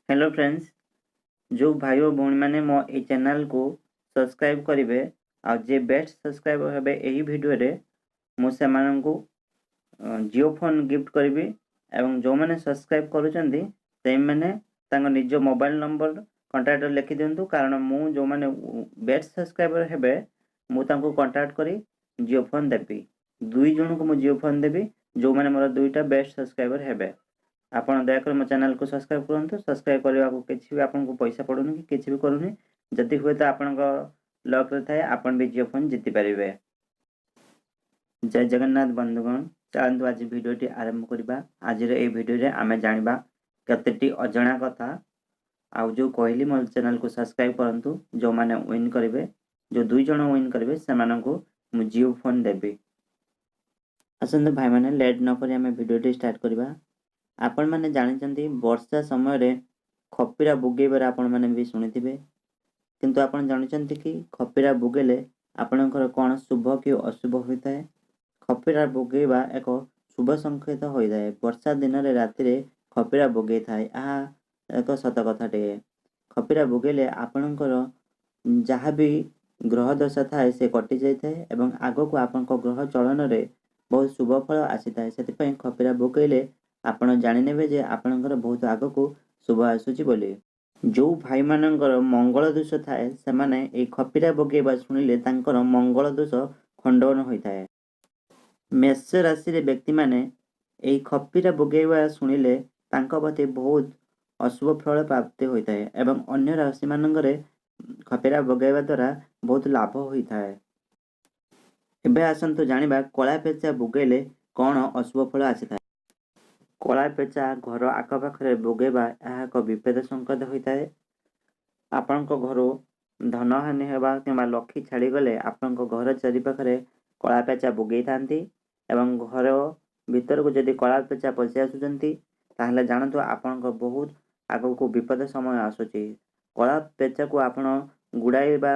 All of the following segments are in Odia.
ହ୍ୟାଲୋ ଫ୍ରେଣ୍ଡସ୍, ଯେଉଁ ଭାଇ ଓ ଭଉଣୀମାନେ ମୋ ଏଇ ଚ୍ୟାନେଲକୁ ସବସ୍କ୍ରାଇବ୍ କରିବେ ଆଉ ଯିଏ ବେଷ୍ଟ ସବସ୍କ୍ରାଇବର୍ ହେବେ ଏହି ଭିଡ଼ିଓରେ, ମୁଁ ସେମାନଙ୍କୁ ଜିଓ ଫୋନ୍ ଗିଫ୍ଟ କରିବି। ଏବଂ ଯେଉଁମାନେ ସବସ୍କ୍ରାଇବ୍ କରୁଛନ୍ତି, ସେଇମାନେ ତାଙ୍କ ନିଜ ମୋବାଇଲ୍ ନମ୍ବର କଣ୍ଟାକ୍ଟରେ ଲେଖିଦିଅନ୍ତୁ, କାରଣ ମୁଁ ଯେଉଁମାନେ ବେଷ୍ଟ ସବସ୍କ୍ରାଇବର୍ ହେବେ, ମୁଁ ତାଙ୍କୁ କଣ୍ଟାକ୍ଟ କରି ଜିଓ ଫୋନ୍ ଦେବି। ଦୁଇ ଜଣଙ୍କୁ ମୁଁ ଜିଓ ଫୋନ୍ ଦେବି, ଯେଉଁମାନେ ମୋର ଦୁଇଟା ବେଷ୍ଟ ସବସ୍କ୍ରାଇବର୍ ହେବେ। ଆପଣ ଦୟାକରି ମୋ ଚ୍ୟାନେଲକୁ ସବସ୍କ୍ରାଇବ୍ କରନ୍ତୁ। ସବସ୍କ୍ରାଇବ୍ କରିବାକୁ କିଛି ବି ଆପଣଙ୍କୁ ପଇସା ପଡ଼ୁନି କି କିଛି ବି କରୁନି। ଯଦି ହୁଏତ ଆପଣଙ୍କ ଲକ୍ରେ ଥାଏ, ଆପଣ ବି ଜିଓ ଫୋନ୍ ଜିତିପାରିବେ। ଜୟ ଜଗନ୍ନାଥ ବନ୍ଧୁଗଣ, ଚାଲନ୍ତୁ ଆଜି ଭିଡ଼ିଓଟି ଆରମ୍ଭ କରିବା। ଆଜିର ଏଇ ଭିଡ଼ିଓରେ ଆମେ ଜାଣିବା କେତେଟି ଅଜଣା କଥା। ଆଉ ଯେଉଁ କହିଲି, ମୋ ଚ୍ୟାନେଲକୁ ସବସ୍କ୍ରାଇବ୍ କରନ୍ତୁ। ଯେଉଁମାନେ ୱିନ୍ କରିବେ, ଯେଉଁ ଦୁଇ ଜଣ ୱିନ୍ କରିବେ, ସେମାନଙ୍କୁ ମୁଁ ଜିଓ ଫୋନ୍ ଦେବି। ଆସନ୍ତୁ ଭାଇମାନେ, ଲେଟ୍ ନକରି ଆମେ ଭିଡ଼ିଓଟି ଷ୍ଟାର୍ଟ କରିବା। ଆପଣମାନେ ଜାଣିଛନ୍ତି, ବର୍ଷା ସମୟରେ ଖପିରା ବୋବେଇବାର ଆପଣମାନେ ବି ଶୁଣିଥିବେ। କିନ୍ତୁ ଆପଣ ଜାଣିଛନ୍ତି କି ଖପିରା ବୋବେଇଲେ ଆପଣଙ୍କର କ'ଣ ଶୁଭ କି ଅଶୁଭ ହୋଇଥାଏ? ଖପିରା ବୋବେଇବା ଏକ ଶୁଭ ସଂକେତ ହୋଇଥାଏ। ବର୍ଷା ଦିନରେ ରାତିରେ ଖପିରା ବୋବେଇଥାଏ, ଏହା ଏକ ସତ କଥାଟିଏ। ଖପିରା ବୋବେଇଲେ ଆପଣଙ୍କର ଯାହା ବି ଗ୍ରହ ଦଶା ଥାଏ, ସେ କଟିଯାଇଥାଏ ଏବଂ ଆଗକୁ ଆପଣଙ୍କ ଗ୍ରହ ଚଳନରେ ବହୁତ ଶୁଭ ଫଳ ଆସିଥାଏ। ସେଥିପାଇଁ ଖପିରା ବୋବେଇଲେ ଆପଣ ଜାଣିନେବେ ଯେ ଆପଣଙ୍କର ବହୁତ ଆଗକୁ ଶୁଭ ଆସୁଛି ବୋଲି। ଯେଉଁ ଭାଇମାନଙ୍କର ମଙ୍ଗଳ ଦୋଷ ଥାଏ, ସେମାନେ ଏଇ ଖପିରା ବୋବେଇବା ଶୁଣିଲେ ତାଙ୍କର ମଙ୍ଗଳ ଦୋଷ ଖଣ୍ଡନ ହୋଇଥାଏ। ମେଷ ରାଶିରେ ବ୍ୟକ୍ତିମାନେ ଏହି ଖପିରା ବୋବେଇବା ଶୁଣିଲେ ତାଙ୍କ ପ୍ରତି ବହୁତ ଅଶୁଭ ଫଳ ପ୍ରାପ୍ତି ହୋଇଥାଏ ଏବଂ ଅନ୍ୟ ରାଶିମାନଙ୍କରେ ଖପିରା ବୋବେଇବା ଦ୍ୱାରା ବହୁତ ଲାଭ ହୋଇଥାଏ। ଏବେ ଆସନ୍ତୁ ଜାଣିବା, କଳା ପେଚା ବୋବେଇଲେ କ'ଣ ଅଶୁଭ ଫଳ ଆସିଥାଏ। କଳା ପେଚା ଘର ଆଖପାଖରେ ବୋବେଇବା, ଏହା ଏକ ବିପଦ ସଂକେତ ହୋଇଥାଏ। ଆପଣଙ୍କ ଘରୁ ଧନହାନି ହେବା କିମ୍ବା ଲକ୍ଷ୍ମୀ ଛାଡ଼ିଗଲେ ଆପଣଙ୍କ ଘର ଚାରିପାଖରେ କଳା ପେଚା ବୋବେଇଥାନ୍ତି ଏବଂ ଘର ଭିତରକୁ ଯଦି କଳା ପେଚା ପଶି ଆସୁଛନ୍ତି, ତାହେଲେ ଜାଣନ୍ତୁ ଆପଣଙ୍କ ବହୁତ ଆଗକୁ ବିପଦ ସମୟ ଆସୁଛି। କଳା ପେଚାକୁ ଆପଣ ଗୁଡ଼ାଇବା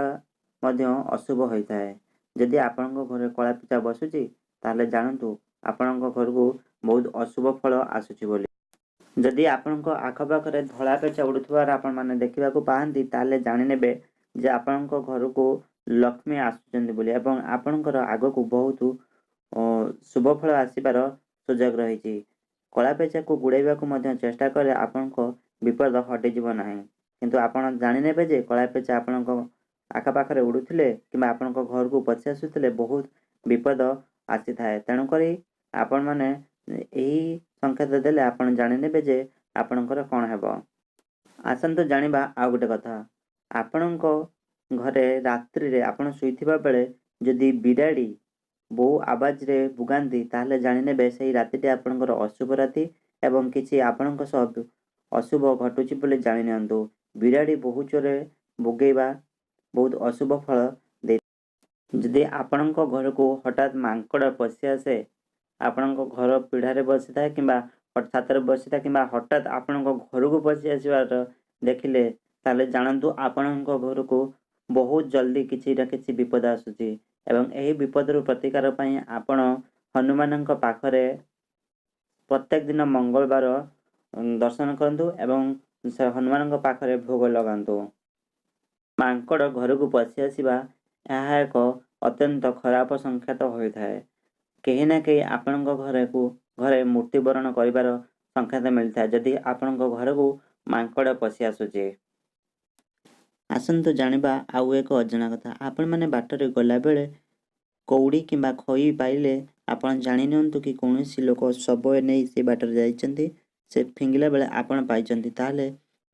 ମଧ୍ୟ ଅଶୁଭ ହୋଇଥାଏ। ଯଦି ଆପଣଙ୍କ ଘରେ କଳା ପେଚା ବସୁଛି, ତାହେଲେ ଜାଣନ୍ତୁ ଆପଣଙ୍କ ଘରକୁ ବହୁତ ଅଶୁଭ ଫଳ ଆସୁଛି ବୋଲି। ଯଦି ଆପଣଙ୍କ ଆଖପାଖରେ ଧଳା ପେଚା ଉଡ଼ୁଥିବାର ଆପଣମାନେ ଦେଖିବାକୁ ପାଆନ୍ତି, ତାହେଲେ ଜାଣିନେବେ ଯେ ଆପଣଙ୍କ ଘରକୁ ଲକ୍ଷ୍ମୀ ଆସୁଛନ୍ତି ବୋଲି ଏବଂ ଆପଣଙ୍କର ଆଗକୁ ବହୁତ ଶୁଭ ଫଳ ଆସିବାର ସୁଯୋଗ ରହିଛି। କଳା ପେଚାକୁ ଗୁଡ଼ାଇବାକୁ ମଧ୍ୟ ଚେଷ୍ଟା କଲେ ଆପଣଙ୍କ ବିପଦ ହଟିଯିବ ନାହିଁ, କିନ୍ତୁ ଆପଣ ଜାଣିନେବେ ଯେ କଳା ପେଚା ଆପଣଙ୍କ ଆଖପାଖରେ ଉଡ଼ୁଥିଲେ କିମ୍ବା ଆପଣଙ୍କ ଘରକୁ ପଶି ଆସୁଥିଲେ ବହୁତ ବିପଦ ଆସିଥାଏ। ତେଣୁକରି ଆପଣମାନେ ଏହି ସଂକେତ ଦେଲେ ଆପଣ ଜାଣିନେବେ ଯେ ଆପଣଙ୍କର କ'ଣ ହେବ। ଆସନ୍ତୁ ଜାଣିବା ଆଉ ଗୋଟେ କଥା। ଆପଣଙ୍କ ଘରେ ରାତ୍ରିରେ ଆପଣ ଶୋଇଥିବା ବେଳେ ଯଦି ବିରାଡ଼ି ବହୁ ଆବାଜରେ ବୋବାନ୍ତି, ତାହେଲେ ଜାଣିନେବେ ସେଇ ରାତିଟି ଆପଣଙ୍କର ଅଶୁଭ ରାତି ଏବଂ କିଛି ଆପଣଙ୍କ ସହ ଅଶୁଭ ଘଟୁଛି ବୋଲି ଜାଣିନିଅନ୍ତୁ। ବିରାଡ଼ି ବହୁ ଜୋରେ ବୋବେଇବା ବହୁତ ଅଶୁଭ ଫଳ ଦେଇ। ଯଦି ଆପଣଙ୍କ ଘରକୁ ହଠାତ୍ ମାଙ୍କଡ଼ ପଶି ଆସେ, ଆପଣଙ୍କ ଘର ପିଢ଼ାରେ ବସିଥାଏ କିମ୍ବା ଛାତରେ ବସିଥାଏ କିମ୍ବା ହଠାତ୍ ଆପଣଙ୍କ ଘରକୁ ପଶି ଆସିବାର ଦେଖିଲେ, ତାହେଲେ ଜାଣନ୍ତୁ ଆପଣଙ୍କ ଘରକୁ ବହୁତ ଜଲ୍ଦି କିଛି ନା କିଛି ବିପଦ ଆସୁଛି। ଏବଂ ଏହି ବିପଦରୁ ପ୍ରତିକାର ପାଇଁ ଆପଣ ହନୁମାନଙ୍କ ପାଖରେ ପ୍ରତ୍ୟେକ ଦିନ ମଙ୍ଗଳବାର ଦର୍ଶନ କରନ୍ତୁ ଏବଂ ସେ ହନୁମାନଙ୍କ ପାଖରେ ଭୋଗ ଲଗାନ୍ତୁ। ମାଙ୍କଡ଼ ଘରକୁ ପଶି ଆସିବା, ଏହା ଏକ ଅତ୍ୟନ୍ତ ଖରାପ ସଂକେତ ହୋଇଥାଏ। କେହି ନା କେହି ଆପଣଙ୍କ ଘରେ ମୃତ୍ୟୁବରଣ କରିବାର ସଂକେତ ମିଳିଥାଏ, ଯଦି ଆପଣଙ୍କ ଘରକୁ ମାଙ୍କଡ଼ ପଶି ଆସୁଛି। ଆସନ୍ତୁ ଜାଣିବା ଆଉ ଏକ ଅଜଣା କଥା। ଆପଣମାନେ ବାଟରେ ଗଲାବେଳେ କଉଡ଼ି କିମ୍ବା ଖଇ ପାଇଲେ ଆପଣ ଜାଣି ନିଅନ୍ତୁ କି କୌଣସି ଲୋକ ଶବ ନେଇ ସେ ବାଟରେ ଯାଇଛନ୍ତି, ସେ ଫିଙ୍ଗିଲା ବେଳେ ଆପଣ ପାଇଛନ୍ତି, ତାହେଲେ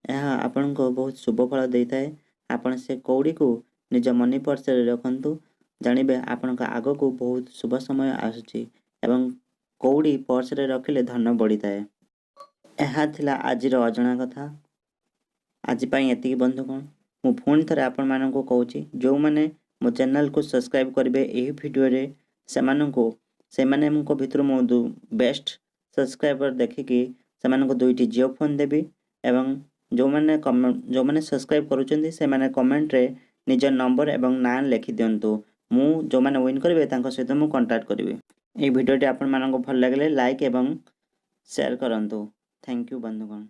ଏହା ଆପଣଙ୍କୁ ବହୁତ ଶୁଭ ଫଳ ଦେଇଥାଏ। ଆପଣ ସେ କଉଡ଼ିକୁ ନିଜ ମନି ପର୍ସରେ ରଖନ୍ତୁ, ଜାଣିବେ ଆପଣଙ୍କ ଆଗକୁ ବହୁତ ଶୁଭ ସମୟ ଆସୁଛି ଏବଂ କଉଡ଼ି ପର୍ସରେ ରଖିଲେ ଧନ ବଢ଼ିଥାଏ। ଏହା ଥିଲା ଆଜିର ଅଜଣା କଥା। ଆଜି ପାଇଁ ଏତିକି ବନ୍ଧୁଗଣ। ମୁଁ ପୁଣି ଥରେ ଆପଣମାନଙ୍କୁ କହୁଛି, ଯେଉଁମାନେ ମୋ ଚ୍ୟାନେଲକୁ ସବସ୍କ୍ରାଇବ୍ କରିବେ ଏହି ଭିଡ଼ିଓରେ, ସେମାନଙ୍କ ଭିତରୁ ମୁଁ ବେଷ୍ଟ ସବସ୍କ୍ରାଇବର ଦେଖିକି ସେମାନଙ୍କୁ ଦୁଇଟି ଜିଓ ଫୋନ୍ ଦେବି। ଏବଂ ଯେଉଁମାନେ ସବସ୍କ୍ରାଇବ୍ କରୁଛନ୍ତି, ସେମାନେ କମେଣ୍ଟରେ ନିଜ ନମ୍ବର ଏବଂ ନାଁ ଲେଖିଦିଅନ୍ତୁ। ମୁଁ ଯେଉଁମାନେ ୱିନ୍ କରିବେ, ତାଙ୍କ ସହିତ ମୁଁ କଣ୍ଟାକ୍ଟ କରିବି। ଏହି ଭିଡ଼ିଓଟି ଆପଣମାନଙ୍କୁ ଭଲ ଲାଗିଲେ ଲାଇକ୍ ଏବଂ ସେୟାର କରନ୍ତୁ। Thank you ବନ୍ଧୁଗଣ।